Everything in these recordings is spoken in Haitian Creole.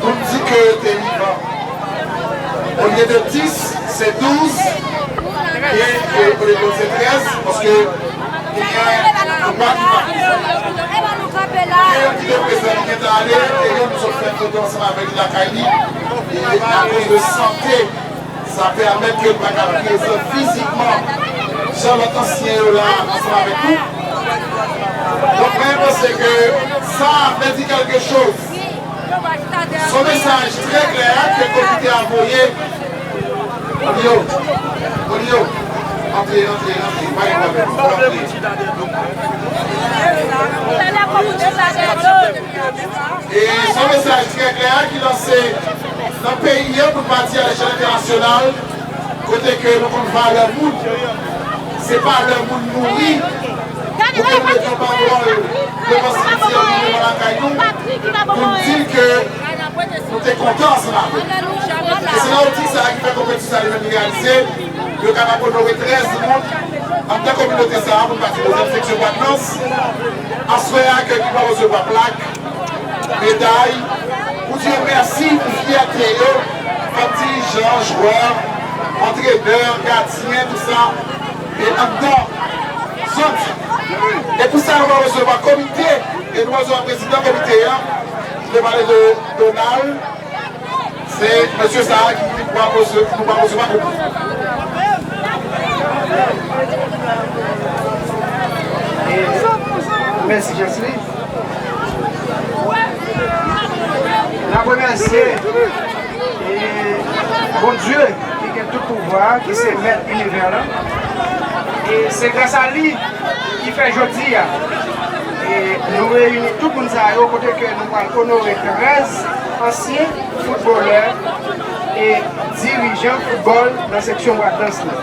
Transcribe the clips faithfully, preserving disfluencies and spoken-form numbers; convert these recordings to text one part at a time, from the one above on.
Pou m di ke yo te vivan. Olye de dis, se douz, e, e olye de se trèz, paske genyen yon pa ki pa. Genyen ki te prezan, li gentan ale, e youn sot fè foto ansanm avèk li lakay li, e akoz de sante, sa pèmèt ke l pa ka prezan fizikman jan lòt ansyen yo la ansanm avèk nou. Donk, mwen panse ke sa vle di kèlke choz. Se yon mesaj trè klè ke komite a voye. Olio, Olio, antre, antre, antre, pa gen pwoblèm, antre. E se yon mesaj trè klè ki lanse nan peyi a, pou n pa di alechèl entènasyonal, kote ke nou konn valè moun. Se pa lè moun mouri pou ke nou mete yon bandwòl devan simityè oubyen devan lakay nou pou n di ke nou te kontan ansanm avè l. E se nan optik sa a ki fè konpetisyon sa a li menm li reyalize, yo kapab onore trèz moun anndan kominote sa a, pou n pa di dezyèm seksyon Bwadlans, aswè a ke ki pral resevwa plak, meday, pou di yo mèsi pou fyète yo kòm dirijan, jwè, antrenè, gadyen, tout sa, e anndan zòn. E pou sa, nou pral resevwa komite, e nou pral resevwa prezidan komite a, ki te pale de Donald, se mesye sa a ki pral rese-, nou pral resevwa komite. Mèsi, Jesly. N ap remèsye, e, Bondye ki gen tout pouvwa, ki se mèt inivè la. E se gras a li ki fè jodi a, e, nou reyini tout moun sa yo kote ke nou pral onore trèz ansyen foutbolè e dirijan foutbòl nan seksyon Bwadlans la.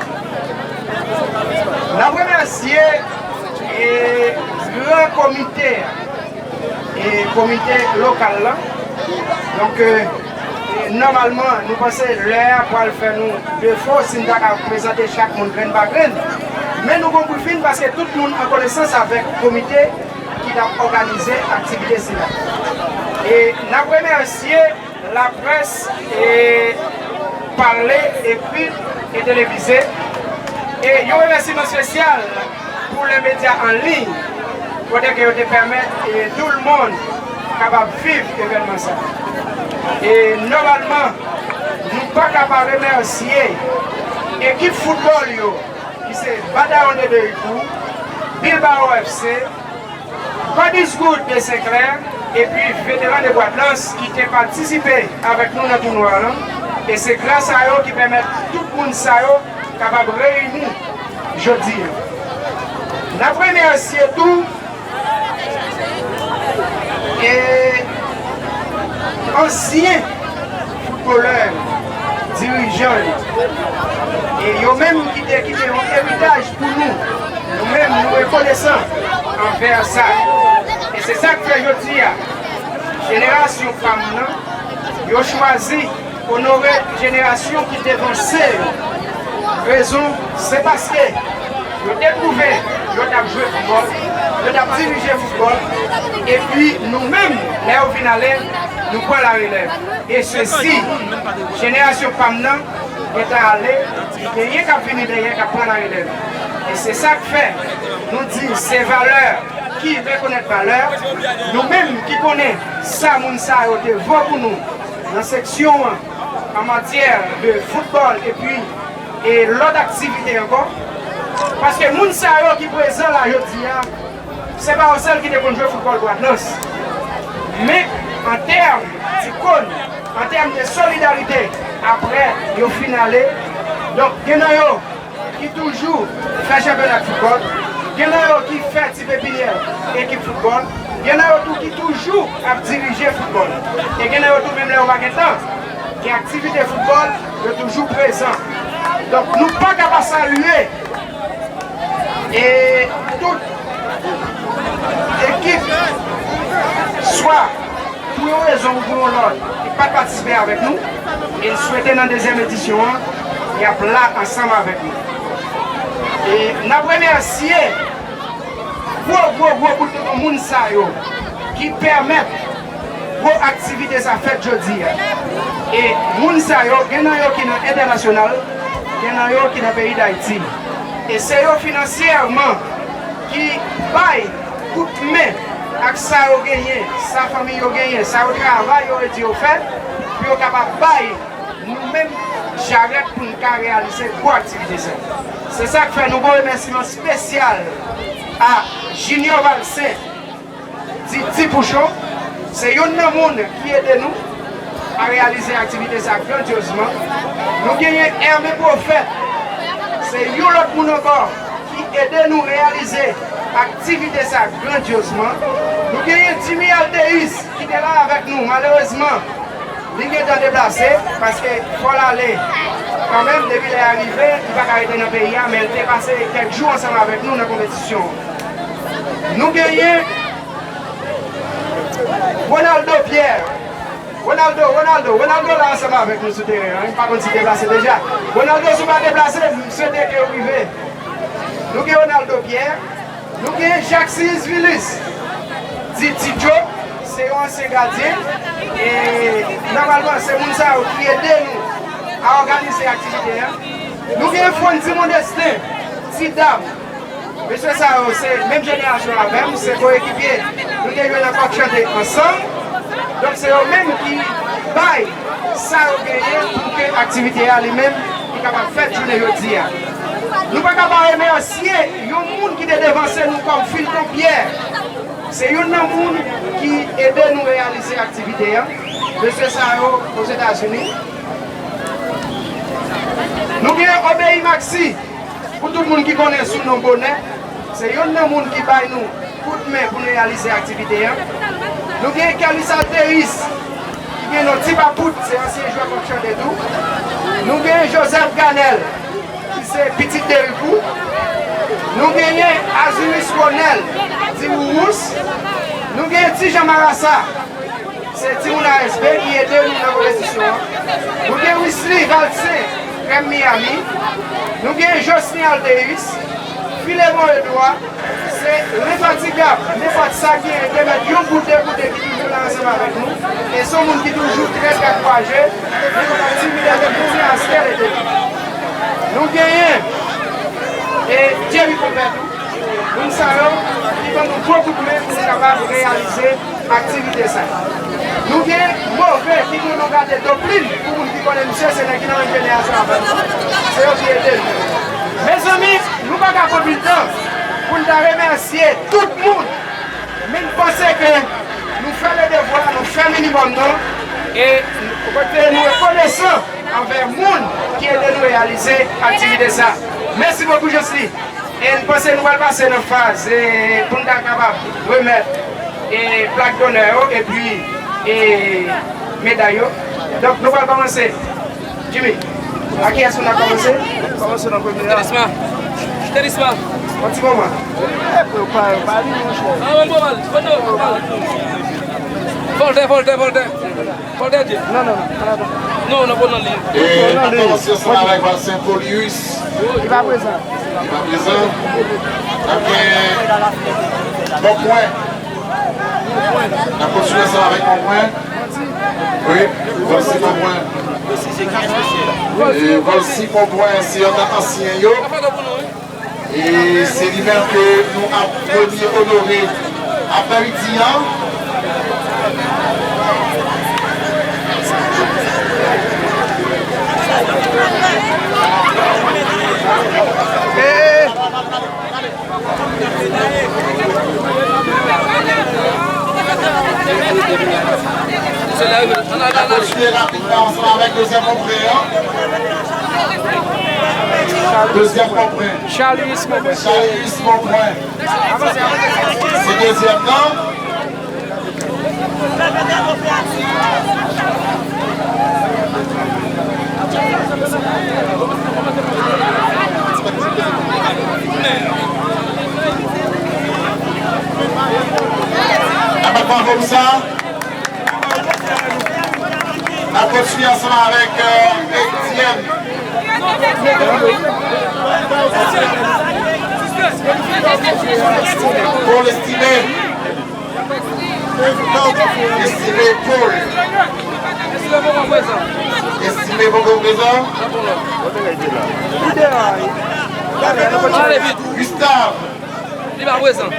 N ap remèsye, e, gran komite a, e, komite lokal la. Donk, e, e, nòmalman, nou panse lè a pral fè nou defo si n ta ka prezante chak moun grenn pa grenn. Men nou gon pou fin paske tout moun an konesans avèk komite ki t ap òganize aktivite sila. E n ap remèsye laprès, e, pale, ekri e televize. E yon remèsiman espesyal pou le medya an liy, kote ke yo te pèmèt, e, tout le monde kapab viv evènman sa. E nòmalman, nou pa ka pa remèsye ekip foutbòl yo, ki se Batayon de Berikou, Bilbao F C, Cordis Goud de Senclair, epi Veteran de Bwadlans ki te patisipe avèk nou nan tounwa a, e se gras a yo ki pèmèt tout moun sa yo kapab reyini jodi a. N ap remèsye tou, e, ansyen foutbolè, dirijan yo, e yo menm ki te kite yon eritaj pou nou, nou menm nou rekonesan anvè sa. E se sa k fè jodi a, jenerasyon pa m nan, yo chwazi onore jenerasyon ki devanse yo. Rezon, se paske yo te twouve yo t ap jwe foutbòl, yo t ap dirije foutbòl, epi nou menm, lè yo vin ale, nou pran larelèv. E sesi, jenerasyon pa m nan, gentan ale, genyen k ap vini dèyè, k ap pran larelèv. E se sa k fè, nou di, se valè ki rekonèt valè. Nou menm ki konnen sa moun sa yo te vo pou nou, nan seksyon an, an matyè de foutbòl epi, e, lòt aktivite ankò. Paske moun sa yo ki prezan la jodi a, se pa yo sèl ki te konn jwe foutbòl Bwadlans. Men, an tèm d'ikòn, an tèm de solidarite, aprè yo fin ale, donk, gen nan yo ki toujou fè chanpyona foutbòl, gen nan yo ki fè ti pepinyè ekip foutbòl, gen nan yo tou ki toujou ap dirije foutbòl, e gen nan yo tou, menm lè yo pa gen tan, gen aktivite foutbòl, yo toujou prezan. Donk, nou pa ka pa salye, e, tout ekip, swa pou yon rezon ou pou yon lòt, ki pa t patisipe avèk nou, e n swete nan dezyèm edisyon an, y ap la ansanm avèk nou. E n ap remèsye gwo, gwo, gwo bout moun sa yo ki pèmèt Gwo aktivite sa fèt jodi a. E moun sa yo, gen nan yo ki nan entènasyonal, gen nan yo ki nan peyi Dayiti. E se yo finansyèman ki bay kout men ak sa yo genyen, sa fanmi yo genyen, sa yo travay, yo redi yo fè, pou yo kapab bay nou menm jarèt pou n ka reyalize gwo aktivite sa. Se sa k fè nou ba yon remèsiman espesyal a Junior Valcin, di Ti Pouchon, se youn nan moun ki ede nou a reyalize aktivite sa grandyozman. Nou genyen Hermé Prophète, se yon lòt moun ankò ki ede nou reyalize aktivite sa grandyozman. Nou genyen Jimmy Aldeus ki te la avèk nou, malerezman, li gentan deplase, paske fò l ale kanmenm, depi lè a rive, li pa ka rete nan peyi a, men l te pase kèk jou ansanm avèk nou nan konpetisyon an. Nou genyen Ronaldo Pierre. Ronaldo, Ronaldo, Ronaldo la ansanm avèk nou sou teren an, m pa konn si l deplase deja. Ronaldo, si w pa deplase, m swete ke w rive. Nou gen Ronaldo Pierre, nou gen Jacques Cius Vilus, di Ti Djo, se yon ansyen gadyen. E nòmalman, se moun sa yo ki ede nou a òganize aktivite a. Nou gen Frandy Mondestin, Ti Dam. Mesye sa yo, se menm jenerasyon avè m, se koyekipye. Nou te jwe nan Kòk Chante ansanm. Donk, se yo menm ki bay sa yo genyen pou ke aktivite a li menm li kapab fèt jounen jodi a. Nou pa ka pa remèsye yon moun ki te devanse nou kòm Filton Pierre. Se youn nan moun ki ede nou reyalize aktivite a. Mesye sa yo, Ozetazini. Nou gen Obeyi Maxi. Pou tout moun ki konnen sou non Bonè, se youn nan moun ki bay nou kout men pou n reyalize aktivite a. Nou gen Kelus Aldeus, ki gen non Ti Papout, se ansyen jwè Kòk Chante tou. Nou gen Joseph Ganel, ki se pitit Deripou. Nou genyen Azuris Ronel, di Wourous. Nou gen Ti Jan Marasa, se timoun A S B ki ede nou nan konpetisyon an. Nou gen Wisly Valcin, Krèm Miami. Nou gen Josny Aldeus, Filemon Edouard, se lenfatigab, nenpòt sa ki gen, te mèt yon goute, de goute ki toujou la ansanm avèk nou. E se yon moun ki toujou trè, trè kouraje, men nou pa timidan de moun askè l ete. Nou genyen, e, Thierry Compère tou. Moun sa yo ki ban nou gwo kout men pou nou kapab reyalize aktivite sa. Nou gen Move ki gen yon gade Doplin, pou moun ki konnen misye, se nèg ki nan menm jenerasyon avè m. Se yo ki ede nou. Mezanmi, nou pa ka pran pil tan pou n ta remèsye tout moun, men n panse ke nou fè le devwa, nou fè minimòm nou, e kote nou rekonesan anvè moun ki ede nou reyalize aktivite sa. Mèsi bokou, Josly. E n panse nou pral pase nan faz, e, pou n ta kapab remèt, e, plak donè yo, epi, e, meday yo. Donk, nou pral kòmanse. Jimmy, a kiyès nou ap kòmanse? Kòmanse nan premye a. Telisma. Telisma. Yon ti moman. E, pou yo pa, yo pa li, monchè. Ah, bon, bon, bon, bon, bon. Voltè, voltè, voltè. Voltè di. Non, non, non, non, non. Non, non, non, non. E, n ap kòmanse ansanm avèk Valcin Polius. Li pa prezan. Li pa prezan. N ap gen Bonpwen. N ap kontinye ansanm avèk Bonpwen. Wi, Volcy Bonpwen. E Volcy Bonpwen, se yon nan ansyen yo. E se li menm ke nou ap premye onore aprèmidi an. N ap kontinye rapidman ansanm avèk dezyèm Bonpwen an. Dezyèm Bonpwen. Charlius Bonpwen. Charlius Bonpwen. Se dezyèm nan. N ap bat bravo pou sa. N ap kontinye ansanm avèk, euh, Etienne. Paul Estimé. Estimé Paul. Estimé poko prezan. Gustave. Li pa prezan.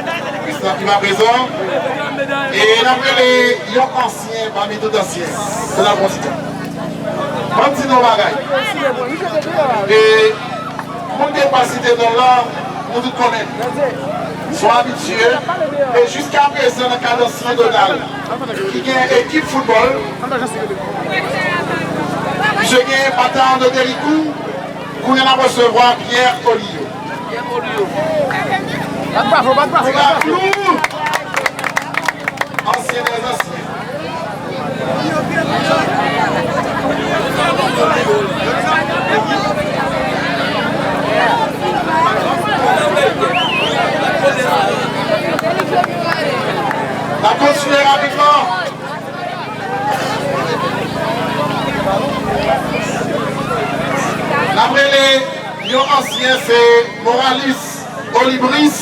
Gustave ki pa prezan. E n ap rele yon ansyen pami tout ansyen. Se la pwosite. Ban m di nou yon bagay. E moun ke m pral site non l lan, nou tout konnen l. Se yon abitye. E jiskaprezan, nan kad ansyen Donald, ki gen ekip foutbòl, misye gen Batayon de Derikou, kounye a n ap resevwa Pierre Olio. Bat bravo, bat bravo, bat bravo. Ansyen dè zansyen. N ap kontinye rapidman. N ap rele yon ansyen, se Moralis Olibris.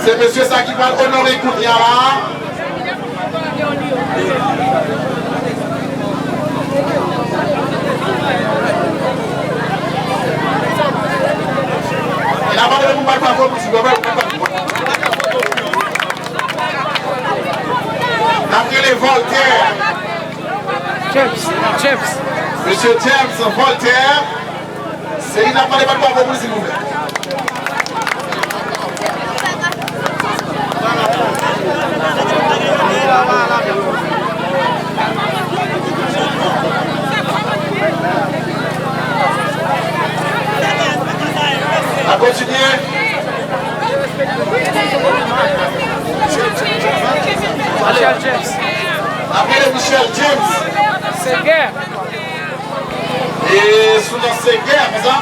Se mesye sa ki pral onore kounye a la. E n ap mande pou bat bravo pou ti bebe. N ap rele Voltaire. James, James. Mesye James Voltaire. Se li n ap mande bat bravo pou li, silvouplè. N ap kontinye. Michel James. N ap rele Michel James. Seger. E sou non Seger, konsa.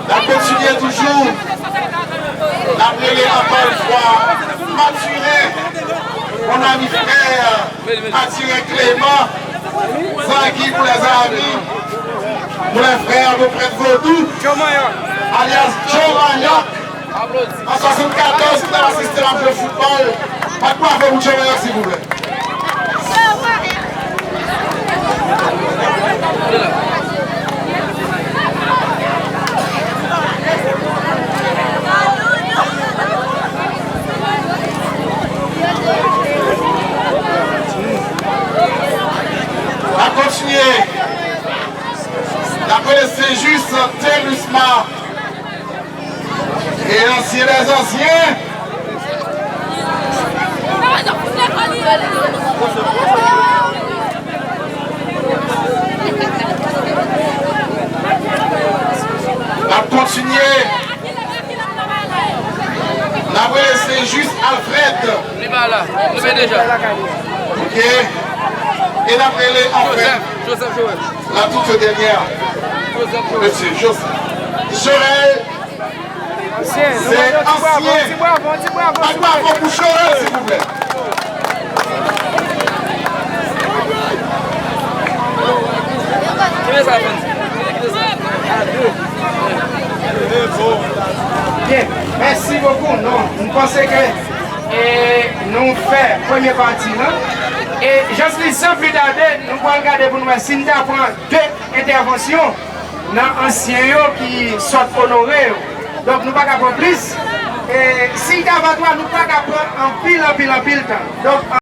N ap kontinye toujou. N ap rele ankò yon fwa Mathurin, mon ami frère Mathurin Clément, Zangi pour les amis, pour les frères, le prêtre Vodou, alias Joe Manioc. An swasannkatòz, ki t ap asiste l ap jwe foutbòl. Bat bravo pou Joe Manioc, silvouplè. N ap kontinye. N ap rele Sen Jis, Telusma. E ansyen dè zansyen. N ap kontinye. N ap rele Sen Jis Alfred. Li pa la. Nou vle deja. Ok. E n ap rele anfen. Joseph, Joseph Joël. La toute dernière. Joseph Joël. Mesye Joseph. Joël. Ansyen. Se ansyen. Bat bravo pou Joël, silvouplè. Byen, mèsi bokou. Non, m panse ke, e, nou fè premye pati lan. E jan li sanble tande, nou pral gade pou nou wè si n ta pran de entèvansyon nan ansyen yo ki sot onore yo. Donk, nou pa ka pran plis. E si n ta pran twa, nou pa ka pran anpil, anpil, anpil tan. Donk,